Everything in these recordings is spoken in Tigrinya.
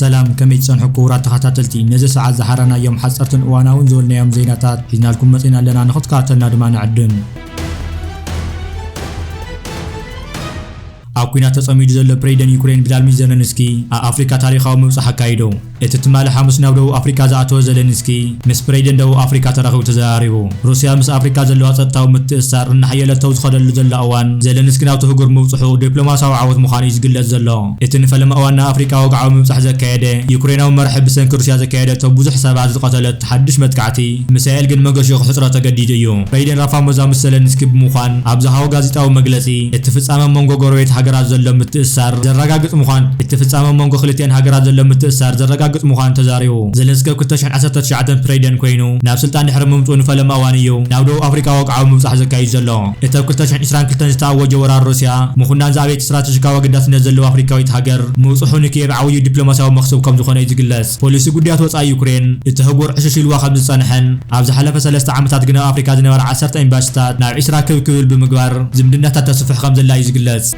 ሰላም፣ ከመይ ትጸንሑ ክቡራት ተኸታተልቲ? ነዚ ሰዓት ዝሓረናዮም ሓጸርትን እዋናውን ዝበልናዮም ዜናታት ሒዝናልኩም መጺና ኣለና። ንኽትከታተልና ድማ ንዕድም። ኣብ ኲናት ተጸሚዱ ዘሎ ፕሬዚደንት ዩክሬን ቭላድሚር ዘለንስኪ ኣብ ኣፍሪካ ታሪኻዊ ምብጻሕ ኣካይዱ። እቲ ትማሊ ሓሙስ ናብ ደቡብ ኣፍሪካ ዝኣተወ ዘለንስኪ ምስ ፕሬዚደንት ደቡብ ኣፍሪካ ተራኺቡ ተዘራሪቡ። ሩስያ ምስ ኣፍሪካ ዘለዋ ጸጥታዊ ምትእስሳር እናሓየለቶ ኣብ ዝኸደሉ ዘሎ እዋን፣ ዘለንስኪ ናብቲ ህጉር ምብጽሑ ዲፕሎማሲያዊ ዓወት ምዃኑ እዩ ዝግለጽ ዘሎ። እቲ ንፈለማ እዋን ናብ ኣፍሪካ ወግዓዊ ምብጻሕ ዘካየደ ዩክሬናዊ መራሒ ብሰንኪ ሩስያ ዘካየደቶ ብዙሕ ሰባት ዝቐተለት ሓድሽ መጥቃዕቲ ሚሳኤል ግን መገሽኡ ክሕጽሮ ተገዲዱ እዩ። ፕሬዚደንት ራፋሞዛ ምስ ዘለንስኪ ብምዃን ኣብ ዝሃቦ ጋዜጣዊ መግለጺ፣ እቲ ፍጻመ መንጎ ጎረቤት ሃገራት ዘሎ ምትእስሳር ዘረጋግጽ ምዃን፣ እቲ ፍጻመ መንጎ ክልቲአን ሃገራት ዘሎ ምትእስሳር ዘረጋግጽ ምዃኑ ተዛሪቡ። ዘለንስኪ ኣብ ክልተ ሽሕን ዓሰርተ ትሽዓተን ፕሬዚደንት ኮይኑ ናብ ስልጣን ድሕሪ ምምጽኡ ንፈለማ እዋን እዩ ናብ ደቡብ ኣፍሪካ ወግዓዊ ምብጻሕ ዘካይድ ዘሎ። እቲ ኣብ ክልተ ሽሕን ዕስራን ክልተን ዝተኣወጀ ወራር ሩስያ፣ ምኹናን ዝኣበየት ስትራተጂካዊ ኣገዳስነት ዘለዋ ኣፍሪካዊት ሃገር፣ ምብጽሑ ንኪየቭ ዓብዩ ዲፕሎማሲያዊ መኽስብ ከም ዝኾነ እዩ ዝግለጽ። ፖሊሲ ጉዳያት ወጻኢ ዩክሬን፣ እቲ ህጉር ዕሽሽ ኢልዋ ከም ዝጸንሐን፣ ኣብ ዝሓለፈ ሰለስተ ዓመታት ግን ኣብ ኣፍሪካ ዝነበራ ዓሰርተ ኤምባሲታት ናብ ዒስራ ክብ ክብል ብምግባር ዝምድናታት ተስፍሕ ከም ዘላ እዩ ዝግለጽ።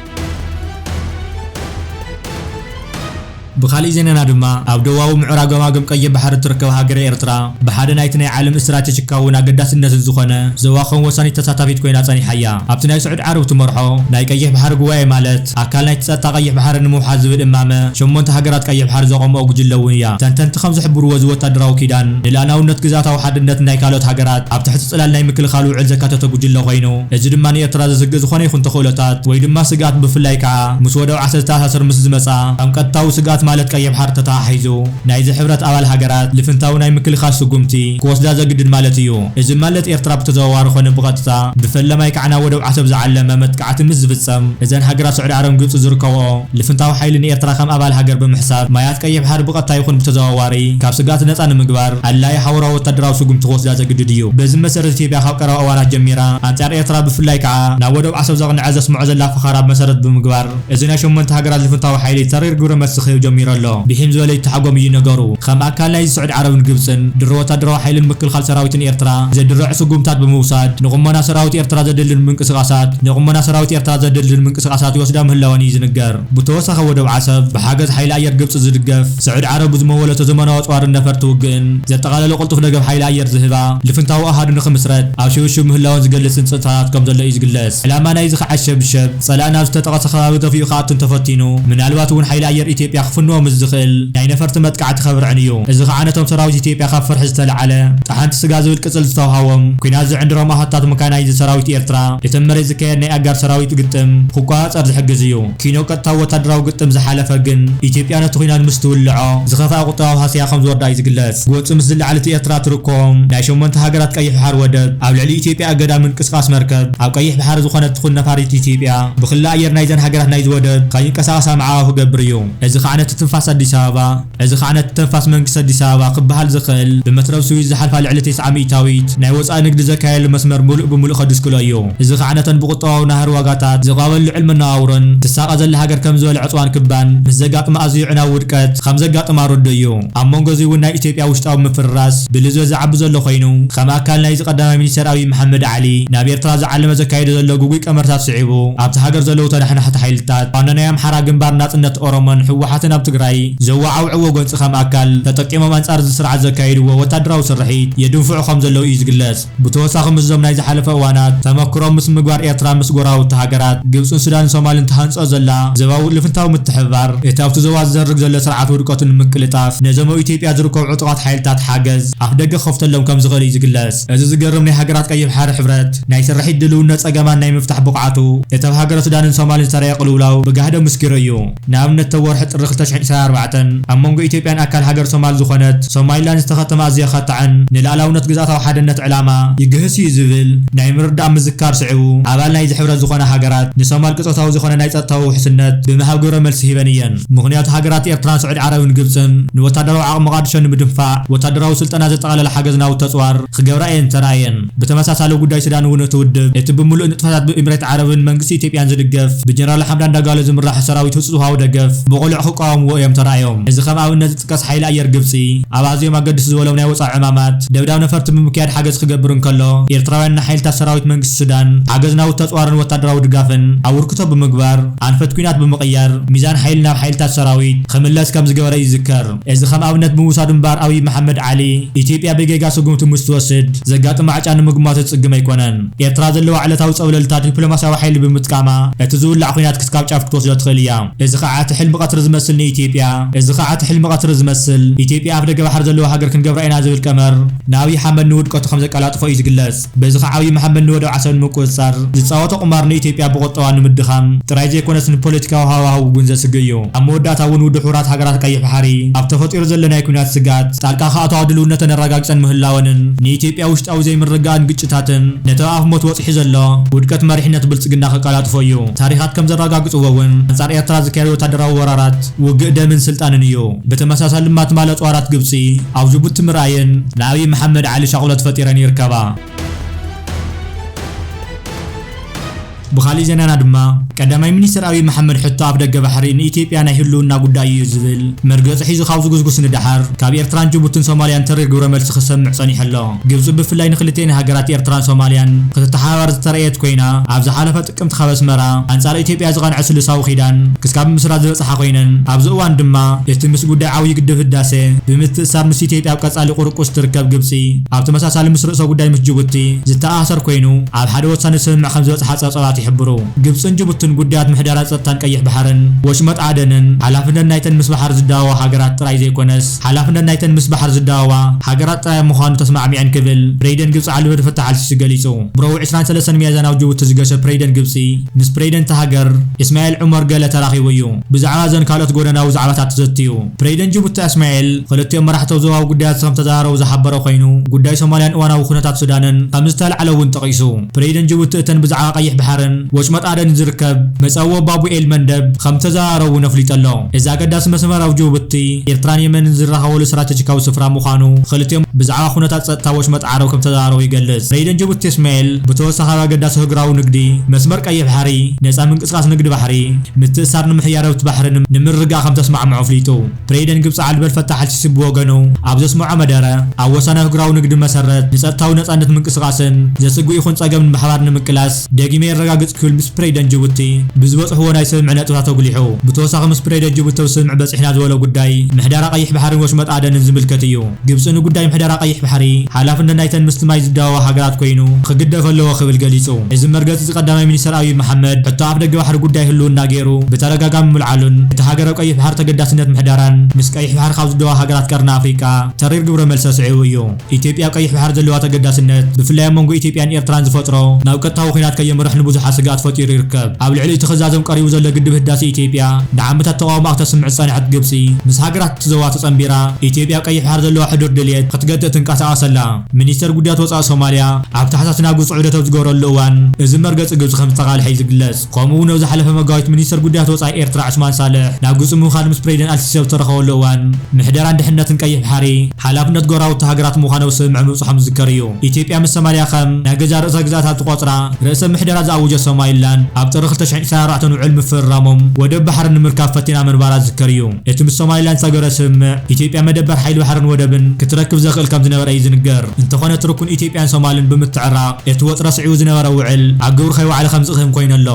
ብኻሊእ ዜናና ድማ፣ ኣብ ደቡባዊ ምዕራብ ገማግም ቀይሕ ባሕሪ እትርከብ ሃገረ ኤርትራ፣ ብሓደ ናይቲ ናይ ዓለም ስትራቴጂካውን ኣገዳስነትን ዝኾነ ዞባ ከም ወሳኒት ተሳታፊት ኮይና ጸኒሓ እያ። ኣብቲ ናይ ስዑድ ዓረብ ትመርሖ ናይ ቀይሕ ባሕሪ ጉባኤ፣ ማለት ኣካል ናይቲ ጸጥታ ቀይሕ ባሕሪ ንምውሓስ ዝብል እማመ፣ ሸሞንተ ሃገራት ቀይሕ ባሕሪ ዘቆምኦ ጉጅለ እውን እያ። ተንተንቲ ከም ዝሕብርዎ፣ እዚ ወታደራዊ ኪዳን ንልኣላውነት ግዝኣታዊ ሓድነት ናይ ካልኦት ሃገራት ኣብ ትሕቲ ጽላል ናይ ምክልኻል ውዕል ዘካተተ ጉጅለ ኮይኑ፣ እዚ ድማ ንኤርትራ ዘስግእ ዝኾነ ይኹን ተኽእሎታት ወይ ድማ ስግኣት፣ ብፍላይ ከኣ ምስ ወደብ ዓሰብ ዝተኣሳሰር ምስ ዝመጻ፣ ከም ቀጥታዊ ስግኣት፣ ማለት ቀይሕ ባሕሪ ተተሓሒዙ፣ ናይዚ ሕብረት ኣባል ሃገራት ልፍንታዊ ናይ ምክልኻል ስጉምቲ ክወስዳ ዘግድድ ማለት እዩ። እዚ ማለት ኤርትራ ብተዘዋዋሪ ኮነ ብቐጥታ ብፈለማይ ከኣ ናብ ወደብ ዓሰብ ዝዓለመ መጥቃዕቲ ምስ ዝፍጸም፣ እዘን ሃገራት ስዑዲ ዓረብን ግብጺ ዝርከብኦ ልፍንታዊ ሓይሊ ንኤርትራ ከም ኣባል ሃገር ብምሕሳብ፣ ማያት ቀይሕ ባሕሪ ብቐጥታ ይኹን ብተዘዋዋሪ ካብ ስግኣት ነጻ ንምግባር ኣድላዪ ሓበራዊ ወታደራዊ ስጉምቲ ክወስዳ ዘግድድ እዩ። በዚ መሰረት፣ ኢትዮጵያ ካብ ቀረባ እዋናት ጀሚራ ኣንጻር ኤርትራ፣ ብፍላይ ከኣ ናብ ወደብ ዓሰብ ዘቕንዐ ዘስምዖ ዘላ ፈኸራ መሰረት ብምግባር፣ እዚ ናይ ሸሞንተ ሃገራት ልፍንታዊ ሓይሊ ተሪር ግብረ መልሲ ክህብ ጀሚሩ ኣሎ። ብሒም ዝበለ ይተሓጎም እዩ ነገሩ። ከም ኣካል ናይዚ፣ ስዑዲ ዓረብን ግብጽን ድሮ ወታደራዊ ሓይልን ምክልኻል ሰራዊትን ኤርትራ ዘድርዕ ስጉምታት ብምውሳድ፣ ንቁመና ሰራዊት ኤርትራ ዘደልድል ምንቅስቓሳት፣ ንቁመና ሰራዊት ኤርትራ ዘደልድል ምንቅስቓሳት ይወስዳ ምህላወን እዩ ዝንገር። ብተወሳኺ፣ ወደብ ዓሰብ ብሓገዝ ሓይሊ ኣየር ግብጺ ዝድገፍ፣ ስዑዲ ዓረብ ብዝመወለቶ ዘመናዊ ኣጽዋርን ነፈርቲ ውግእን ዘጠቓለለ ቅልጡፍ ደገፍ ሓይሊ ኣየር ዝህባ ልፍንታዊ ኣሃዱ ንኽምስረት ኣብ ሽብሽብ ምህላወን ዝገልጽ ጽንጽታት ከም ዘሎ እዩ ዝግለጽ። ዕላማ ናይዚ ከኣ ሸብሸብ ጸላኢ ናብ ዝተጠቐሰ ከባቢ ገፊኡ ክኣቱን ተፈቲኑ፣ ምናልባት እውን ሓይሊ ኣየር ኢትዮጵያ ክፍንዎ ምስ ዝኽእል ናይ ነፈርቲ መጥቃዕቲ ከብርዕን እዩ። እዚ ከኣ ነቶም ሰራዊት ኢትዮጵያ ካብ ፍርሒ ዝተለዓለ ጠሓንቲ ስጋ ዝብል ቅጽል ዝተውሃቦም፣ ኲናት ዝዕንድሮም ኣሃታት መካናይዝድ ሰራዊት ኤርትራ፣ እቲ መሬት ዝካየድ ናይ ኣጋር ሰራዊት ግጥም ክቆጻጸር ዝሕግዝ እዩ። ኪኖ ቀጥታዊ ወታደራዊ ግጥም ዝሓለፈ ግን፣ ኢትዮጵያ ነቲ ኲናት ምስ ትውልዖ ዝኸፍኣ ቁጠባዊ ሃስያ ከም ዝወርዳ እዩ ዝግለጽ። ጎንጺ ምስ ዝለዓለት ኤርትራ ትርከቦም ናይ ሸሞንተ ሃገራት ቀይሕ ባሕሪ ወደብ፣ ኣብ ልዕሊ ኢትዮጵያ እገዳ ምንቅስቓስ መርከብ ኣብ ቀይሕ ባሕሪ ዝኾነት ትኹን ነፋሪት ኢትዮጵያ ብክሊ ኣየር ናይዘን ሃገራት ናይዚ ወደብ ከይንቀሳቐሳ መዓዋ ክገብር እዩ። እዚ ከኣ ነቲ ትንፋስ ኣዲስ ኣበባ፣ እዚ ከኣ ነቲ ትንፋስ መንግስቲ ኣዲስ ኣበባ ክበሃል ዝኽእል ብመትረብ ስዊዝ ዝሓልፋ ልዕሊ ተስዓ ሚእታዊት ናይ ወጻኢ ንግዲ ዘካየደሉ መስመር ምሉእ ብምሉእ ከድስክሎ እዩ። እዚ ከኣ ነተን ብቁጠባዊ ናህሪ ዋጋታት ዝቐበል ልዑል መነባብሮን ትሳቐ ዘላ ሃገር ከም ዝበለ ዕጽዋን ክባን ምስ ዘጋጥማ ኣዝዩ ዕናዊ ውድቀት ከም ዘጋጥማ ርዱእ እዩ። ኣብ መንጎ እዚ እውን ናይ ኢትዮጵያ ውሽጣዊ ምፍርራስ ብልዝበት ዝዓቢ ዘሎ ኮይኑ፣ ከም ኣካል ናይዚ ቀዳማይ ሚኒስተር ኣብይ መሓመድ ዓሊ ናብ ኤርትራ ዝዓለመ ዘካየዶ ዘሎ ግጉይ ቀመርታት ስዒቡ፣ ኣብቲ ሃገር ዘለዉ ተነሓናሕቲ ሓይልታት ዋና ናይ ኣምሓራ ግንባር ናጽነት ኦሮሞን ህወሓትን ኣብ ትግራይ ዘወዓውዕዎ ጎንጺ ከም ኣካል ተጠቂሞም ኣንጻር እዚ ስርዓት ዘካየድዎ ወታደራዊ ስርሒት የድንፍዑ ከም ዘለዉ እዩ ዝግለጽ። ብተወሳኺ ምስዞም ናይ ዝሓለፈ እዋናት ተመክሮ ምስ ምግባር ኤርትራ ምስ ጎረባብቲ ሃገራት ግብጽን ሱዳንን ሶማልን ትሃንጾ ዘላ ዞባዊ ልፍንታዊ ምትሕብባር፣ እቲ ኣብቲ ዞባ ዝዘርግ ዘሎ ስርዓት ውድቀቱ ንምቅልጣፍ ነዞም ኣብ ኢትዮጵያ ዝርከቡ ዕጡቓት ሓይልታት ሓገዝ ኣፍደገ ክኸፍተሎም ከም ዝኽእል እዩ ዝግለጽ። እዚ ዝገርም ናይ ሃገራት ቀይሕ ባሕሪ ሕብረት ናይ ስርሒት ድልውነት ጸገማት ናይ ምፍታሕ ብቕዓቱ፣ እቲ ኣብ ሃገረ ሱዳንን ሶማልን ዝተረየ ቅልውላው ብጋህዲ ኣመስኪሩ እዩ። ንኣብነት፣ ኣብ ወርሒ ጥሪ ክልተ ሽሕን ዕስራን ኣርባዕተን ኣብ መንጎ ኢትዮጵያን ኣካል ሃገር ሶማል ዝኾነት ሶማሊላንድ ዝተኸተመ ኣዝዩ ኣኻታዕን ንልኣላውነት ግዝኣታዊ ሓድነት ዕላማ ይግህስ እዩ ዝብል ናይ ምርዳእ ምዝካር ስዒቡ፣ ኣባል ናይዚ ሕብረት ዝኾና ሃገራት ንሶማል ቅጽበታዊ ዝኾነ ናይ ጸጥታዊ ውሕስነት ብምሃብ ግብረ መልሲ ሂበን እየን። ምኽንያቱ፣ ሃገራት ኤርትራን ስዑዲ ዓረብን ግብጽን ንወታደራዊ ዓቕሚ ሞቓድሾ ንምድንፋዕ ወታደራዊ ስልጠና ዘጠቓለለ ሓገዝ ናውቲ ተጽዋር ክገብራ እየን ተራእየን። ብተመሳሳሊ፣ ጉዳይ ሱዳን እውን፣ እቲ ውድብ፣ እቲ ብምሉእ ንጥፈታት ብኢሚሬት ዓረብን መንግስቲ ኢትዮጵያን ዝድገፍ ብጀነራል ሓምዳን ዳጋሎ ዝምራሕ ሰራዊት ህጹጽ ውሃዊ ደገፍ ብቕሉዕ ክቃወም እዮም ተራእዮም። እዚ ከም ኣብነት ዝጥቀስ ሓይሊ ኣየር ግብጺ ኣብ ኣዝዮም ኣገድሲ ዝበሎም ናይ ወጻኢ ዕማማት ደብዳብ ነፈርቲ ብምክያድ ሓገዝ ክገብር እንከሎ፣ ኤርትራውያን ንሓይልታት ሰራዊት መንግስቲ ሱዳን ሓገዝ ናውቲ ተጽዋርን ወታደራዊ ድጋፍን ኣበርክቶ ብምግባር ኣንፈት ኲናት ብምቕያር ሚዛን ሓይሊ ናብ ሓይልታት ሰራዊት ክምለስ ከም ዝገበረ ይዝከር። እዚ ከም ኣብነት ብምውሳድ እምበኣር ኣብይ መሓመድ ዓሊ ኢትዮጵያ ብጌጋ ስጉምቲ ምስ ትወስድ ዘጋጥማ ዕጫ ንምግማቱ ዝጽግም ኣይኮነን። ኤርትራ ዘለዋ ዕለታዊ ጸብለልታ ዲፕሎማስያዊ ሓይሊ ብምጥቃማ እቲ ዝውላዕ ኲናት ክስካብ ጫፍ ክትወስዶ ትኽእል እያ። እዚ ከዓ እቲ ሕልሚ ቀትሪ ዝመስል ንኢትዮጵያ፣ እዚ ከዓ እቲ ሕልሚ ቀትሪ ዝመስል ኢትዮጵያ ኣፍ ደገ ባሕሪ ዘለዋ ሃገር ክንገብራ ኢና ዝብል ቀመር ንኣብይ ሓመድ ንውድቀቱ ከም ዘቀላጥፎ እዩ ዝግለጽ። በዚ ከዓ ኣብይ መሓመድ ንወደብ ዓሰብ ንምቁጽጻር ዝጻወቶ ቁማር ንኢትዮጵያ ብቁጠባ ንምድኻም ጥራይ ዘይኮነስ ንፖለቲካዊ ሃዋህው እውን ዘስግእ እዩ። ኣብ መወዳእታ እውን ውድብ ሕቡራት ሃገራት ቀይሕ ባሕሪ ኣብ ተፈጢሩ ዘሎ ናይ ኲናት ስግኣት ጣልቃ ክኣተዋ ድልውነተን ኣረጋጊጸን ምህላወንን ንኢትዮጵያ ውሽጣዊ ዘይምርግጋእን ግጭታትን ነቲ ኣፍ ሞት በጺሑ ዘሎ ውድቀት መሪሕነት ብልጽግና ከቀላጥፎ እዩ። ታሪኻት ከም ዘረጋግጽዎ እውን ኣንጻር ኤርትራ ዝካየዱ ወታደራዊ ወራራት ውግእ ደምን ስልጣንን እዩ። ብተመሳሳሊ ድማ ትማሊ ኣጽዋራት ግብጺ ኣብ ጅቡቲ ምርኣየን ንኣብይ መሓመድ ዓሊ ሻቕሎት ፈጢረን ይርከባ። ብኻሊእ ዜናና ድማ ቀዳማይ ሚኒስትር ኣብይ መሓመድ ሕቶ ኣፍ ደገ ባሕሪ ንኢትዮጵያ ናይ ህልውና ጉዳይ እዩ ዝብል መርገጺ ሒዙ ካብ ዝጉስጉስ ንደሓር ካብ ኤርትራን ጅቡትን ሶማልያን ተሪር ግብረ መልሲ ክሰምዕ ጸኒሑ ኣሎ። ግብጺ ብፍላይ ንክልቲኤን ሃገራት ኤርትራን ሶማልያን ክትተሓባበር ዝተረእየት ኮይና ኣብ ዝሓለፈ ጥቅምቲ ካብ ኣስመራ ኣንጻር ኢትዮጵያ ዝቐንዐ ስሉሳዊ ኪዳን ክስካብ ምስራት ዝበጽሓ ኮይነን ኣብዚ እዋን ድማ እቲ ምስ ጉዳይ ዓብዪ ግድብ ህዳሴ ብምትእሳር ምስ ኢትዮጵያ ኣብ ቀጻሊ ቁርቁስ ትርከብ ግብጺ ኣብ ተመሳሳሊ ምስ ርእሰ ጉዳይ ምስ ጅቡቲ ዝተኣሳሰር ኮይኑ ኣብ ሓደ ወሳኒ ስምምዕ ከም ዝበጽሓ ጸብጻባት ይሕብሩ። ግብጽን ጅቡትን ጉዳያት ምሕደራ ጸጥታን ቀይሕ ባሕርን ወሽመጥ ዓደንን ሓላፍነት ናይተን ምስ ባሕሪ ዝዳወባ ሃገራት ጥራይ ዘይኮነስ ሓላፍነት ናይተን ምስ ባሕሪ ዝዳወባ ሃገራት ጥራይ ምዃኑ ተስማዕሚዐን ክብል ፕሬዚደንት ግብጺ ዓብደልፈታሕ ኣልሲሲ ገሊጹ። ብረቡዕ ዕስራን ሰለስተን ሚያዝያ ናብ ጅቡቲ ዝገሸ ፕሬዚደንት ግብጺ ምስ ፕሬዚደንት እታ ሃገር እስማኤል ዑመር ገለ ተራኺቡ እዩ። ብዛዕባ እዘን ካልኦት ጎደናዊ ዛዕባታት ተዘትዩ። ፕሬዚደንት ጅቡቲ እስማኤል ክልቲኦም መራሕቲ ኣብ ዞባዊ ጉዳያት ከም ተዘራረቡ ዝሓበረ ኮይኑ፣ ጉዳይ ሶማልያን እዋናዊ ኩነታት ሱዳንን ከም ዝተልዓለ እውን ጠቒሱ። ፕሬዚደንት ጅቡቲ እተን ብዛዕባ ቀይሕ ባሕርን ወሽመጥ ዓደንን ዝርከብ መጸውዒ ባብ ኤል መንደብ ከም ተዘራረቡ እውን ኣፍሊጡ ኣሎ። እዚ ኣገዳሲ መስመር ኣብ ጅቡቲ፣ ኤርትራን የመንን ዝራኸበሉ ስትራተጂካዊ ስፍራ ምዃኑ ክልቲኦም ብዛዕባ ኩነታት ጸጥታ ወሽመጥ ዓረብ ከም ተዘራረቡ ይገልጽ። ፕሬዚደንት ጅቡቲ እስማኤል ብተወሳኺ ኣብ ኣገዳሲ ህግራዊ ንግዲ መስመር ቀይሕ ባሕሪ፣ ነጻ ምንቅስቓስ ንግዲ ባሕሪ፣ ምትእሳር ንምሕያር ኣብቲ ባሕሪ ንም-፣ ንምርግጋእ ከም ተስማዕምዑ ኣፍሊጡ። ፕሬዚደንት ግብጺ ዓብደልፈታሕ ኣልሲሲ ብወገኑ ኣብ ዘስምዖ መደረ፣ ኣብ ወሳናይ ህግራዊ ንግዲ መሰረት ንጸጥታዊ ነጻነት ምንቅስቓስን ዘስግእ ይኹን ጸገም ብሓባር ንምቅላስ ደጊመ የረጋግጽ ክብል ምስ ፕሬዚደንት ጅቡቲ ብዝበጽሕዎ ናይ ስምምዕ ነጥብታት ኣጉሊሑ። ብተወሳኺ ምስ ፕሬዚደንት ጅቡቲ ኣብ ስምምዕ በጺሕና ዝበሎ ጉዳይ ምሕደራ ቀይሕ ባሕርን ወሽመጥ ዓደንን ዝምልከት እዩ። ግብጺ ንጉዳይ ምሕደራ ቀይሕ ባሕሪ ሓላፍነት ናይተን ምስቲ ማይ ዝዳወባ ሃገራት ኮይኑ ክግደፍ ኣለዎ ክብል ገሊጹ። እዚ መርገጺ እዚ ቀዳማይ ሚኒስተር ኣብይ መሓመድ ሕቶ ኣፍ ደገ ባሕሪ ጉዳይ ህልውና ገይሩ ብተደጋጋሚ ምልዓሉን እቲ ሃገር ኣብ ቀይሕ ባሕሪ ተገዳስነት ምሕዳራን ምስ ቀይሕ ባሕሪ ካብ ዝዳወባ ሃገራት ቀርኒ ኣፍሪቃ ተሪር ግብረ መልሲ ኣስዒቡ እዩ። ኢትዮጵያ ኣብ ቀይሕ ባሕሪ ዘለዋ ተገዳስነት ብፍላይ ኣብ መንጎ ኢትዮጵያን ኤርትራን ዝፈጥሮ ናብ ቀጥታዊ ኲናት ከየምርሕ ንብዙሓት ስግኣት ፈጢሩ ይርከብ። ኣብ ልዕሊ እቲ ክዛዘም ቀሪቡ ዘሎ ግድብ ህዳሴ ኢትዮጵያ ንዓመታት ተቓውሞ ኣብ ተስምዕ ዝጸንሐት ግብጺ ምስ ሃገራት እቲ ዞባ ተጸንቢራ ኢትዮጵያ ኣብ ቀይሕ ባሕሪ ዘለዋ ሕዱር ድልየት ክትገትእ ትንቀሳቐስ ኣላ። ሚኒስተር ጉዳያት ወጻኢ ሶማልያ ኣብ ታሕሳስ ናብ ግብጺ ዑደት ኣብ ዝገበረሉ እዋን እዚ መርገጺ ግብጺ ከም ዝተቓልሐ እዩ ዝግለጽ። ከምኡ እውን ኣብ ዝሓለፈ መጋቢት ሚኒስተር ጉዳያት ወጻኢ ኤርትራ ዑስማን ሳልሕ ናብ ግብጺ ብምኻድ ምስ ፕሬዚደንት ኣልሲሲ ኣብ ዝተረኸበሉ እዋን ምሕደራን ድሕነትን ቀይሕ ባሕሪ ሓላፍነት ጎረባብቲ ሃገራት ምዃኑ ኣብ ስምምዕ ምብጽሖም ዝዝከር እዩ። ኢትዮጵያ ምስ ሶማልያ ከም ናይ ገዛእ ርእሳ ግዝኣት ኣብ ትቖጽራ ርእሰ ምሕደራ ዝኣወጀት ሶማሊላንድ ኣብ ጥሪ ክልተ ሽሕን ዕስራን ኣርባዕተን ውዕል ምፍርራሞም ወደብ ባሕሪ ንምርካብ ፈቲና ምንባራ ዝዝከር እዩ። እቲ ምስ ሶማሊላንድ ዝተገብረ ስምምዕ ኢትዮጵያ መደበር ሓይሊ ባሕርን ወደብን ክትረክብ ዘኽእል ከም ዝነበረ እዩ ዝንገር። እንተኾነ እቲ ርኩን ኢትዮጵያን ሶማልን ብምትዕራቕ እቲ ወጥሪ ኣስዒቡ ዝነበረ ውዕል ኣብ ግብሪ ከይወዓለ ከም ዝቕህም ኮይኑ ኣሎ።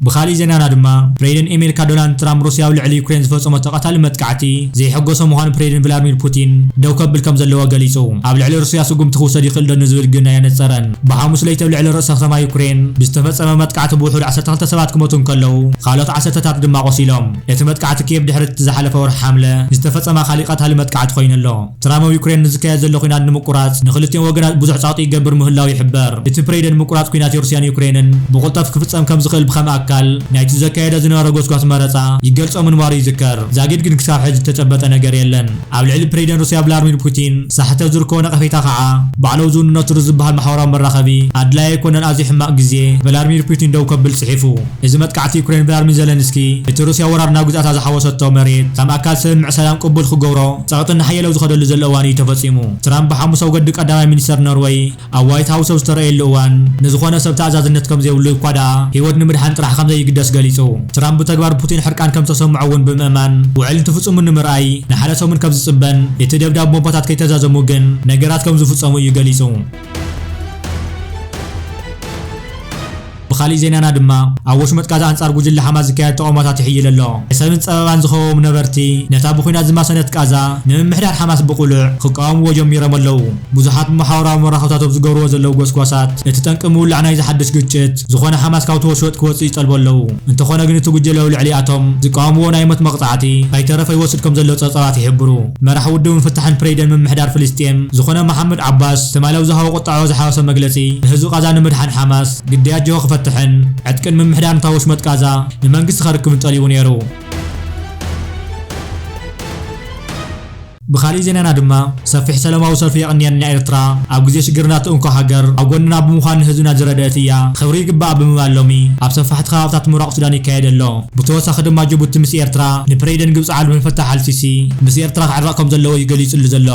ብኻሊእ ዜናና ድማ ፕሬዚደንት ኣሜሪካ ዶናልድ ትራምፕ ሩስያ ኣብ ልዕሊ ዩክሬን ዝፈጸመቶ ቀታሊ መጥቃዕቲ ዘይሐጎሶ ምዃኑ ፕሬዚደንት ቭላድሚር ፑቲን ደው ከብል ከም ዘለዎ ገሊጹ። ኣብ ልዕሊ ሩስያ ስጉምቲ ክውሰድ ይኽእል ዶ ንዝብል ግን ኣየነጸረን። ብሓሙስ ለይቲ ኣብ ልዕሊ ርእሰ ከተማ ዩክሬን ብዝተፈጸመ መጥቃዕቲ ብውሑድ ዓሰርተ ክልተ ሰባት ክሞቱ እንከለዉ ካልኦት ዓሰርተታት ድማ ቆሲሎም። እቲ መጥቃዕቲ ኪየቭ ድሕሪ እቲ ዝሓለፈ ወርሒ ሓምለ ዝተፈጸመ ካሊእ ቀታሊ መጥቃዕቲ ኮይኑ ኣሎ። ትራምፕ ኣብ ዩክሬን ንዝካየድ ዘሎ ኲናት ንምቁራጽ ንክልቲኦም ወገናት ብዙሕ ጸቕጢ ይገብር ምህላዉ ይሕበር። እቲ ፕሬዚደንት ምቁራጽ ኲናት ሩስያን ዩክሬንን ብቕልጠፍ ክፍጸም ከም ዝኽእል ብኸም ኣካል ናይቲ ዘካየዶ ዝነበረ ጎስጓስ መረጻ ይገልጾ ምንባሩ ይዝከር። ዛጊድ ግን ክሳብ ሕጂ ዝተጨበጠ ነገር የለን። ኣብ ልዕሊ ፕሬዚደንት ሩስያ ቭላድሚር ፑቲን ሳሕቲ ኣብ ዝርከቦ ነቐፌታ ከዓ ባዕላዊ ዝውንነቱ ሩስ ዝበሃል ማሕበራዊ መራኸቢ ኣድላዪ ኣይኮነን፣ ኣዝዩ ሕማቕ ግዜ፣ ቭላድሚር ፑቲን ደው ከብል ጽሒፉ። እዚ መጥቃዕቲ ዩክሬን ቭላድሚር ዘለንስኪ እቲ ሩስያ ወራር ናብ ግዝኣታ ዝሓወሰቶ መሬት ከም ኣካል ስምምዕ ሰላም ቅቡል ክገብሮ ጸቕጢ እናሓየለ ኣብ ዝኸደሉ ዘሎ እዋን እዩ ተፈጺሙ። ትራምፕ ብሓሙስ ኣብ ገድሊ ቀዳማይ ሚኒስተር ኖርወይ ኣብ ዋይት ሃውስ ኣብ ዝተረኣየሉ እዋን ንዝኾነ ሰብ ተኣዛዝነት ከም ዘይብሉ እኳ ደኣ ህይወት ንምድሓን ጥራሕ ዘይግደስ ገሊጹ። ትራምፕ ብተግባር ፑቲን ሕርቃን ከም ዝተሰምዖ እውን ብምእማን፣ ውዕል እንትፍጽሙ ንምርኣይ ንሓደ ሰሙን ከም ዝጽበን፣ እቲ ደብዳብ ቦምባታት ከይተዛዘሙ ግን ነገራት ከም ዝፍጸሙ እዩ ገሊጹ። ብኻሊእ ዜናና ድማ፣ ኣብ ወሽመጥ ጋዛ ኣንጻር ጉጅለ ሓማስ ዝካየድ ተቓውሞታት ይሕይል ኣሎ። ሰብን ጸበባን ዝኸበቦም ነበርቲ፣ ነታ ብኹናት ዝማሰነት ጋዛ ንምምሕዳር ሓማስ ብቕሉዕ ክቃወምዎ ጀሚሮም ኣለዉ። ብዙሓት ብማሕበራዊ መራኸብታት ኣብ ዝገብርዎ ዘለዉ ጎስጓሳት፣ እቲ ጠንቂ ምውላዕ ናይዚ ሓድሽ ግጭት ዝኾነ ሓማስ ካብቲ ወሽመጥ ክወጽእ ይጠልቡ ኣለዉ። እንተኾነ ግን እቲ ጉጅለ ኣብ ልዕሊኣቶም ዝቃወምዎ ናይ ሞት መቕጻዕቲ ከይተረፈ ይወስድ ከም ዘሎ ጸብጻባት ይሕብሩ። መራሒ ውድብ ፍታሕን ፕሬደን ምምሕዳር ፍልስጤም ዝኾነ መሓመድ ዓባስ ትማሊ ኣብ ዝሃቦ ቁጥዐ ዝሓወሰ መግለጺ፣ ንህዝቢ ቃዛ ንምድሓን ሓማስ ግዳያት ጅሆ ክፈትሕን ዕጥቅን ምምሕዳር ነታ ወሽመጥ ቃዛ ንመንግስቲ ከርክብን ጠሊቡ ነይሩ። ብኻሊእ ዜናና ድማ፣ ሰፊሕ ሰላማዊ ሰልፊ የቕንየልና ኤርትራ፣ ኣብ ግዜ ሽግርና እቲ እንኮ ሃገር ኣብ ጎንና ብምዃን ንህዝብና ዝረድአት እያ፣ ክብሪ ይግባኣ ብምባል ሎሚ ኣብ ሰፋሕቲ ከባብታት ምብራቕ ሱዳን ይካየድ ኣሎ። ብተወሳኺ ድማ ጅቡቲ ምስ ኤርትራ ንፕሬደን ግብፂ ዓብደልፈታሕ ኣልሲሲ ምስ ኤርትራ ክዕረቕ ከም ዘለዎ እዩ ገሊጹሉ ዘሎ።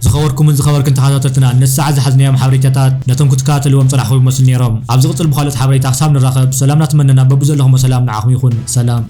ዝኸበርኩምን ዝኸበርክን ተኸታተልትና፣ ነዚ ሰዓት ዝሓዝናዮም ሓበሬታታት ነቶም ክትከታተልዎም ዝጸናሕኩም ይመስሉ ነይሮም። ኣብ ዝቕጽል ብኻልኦት ሓበሬታ ክሳብ ንራኸብ፣ ሰላም እናተመነና በብዘለኹሞ ሰላም ንዓኹም ይኹን። ሰላም።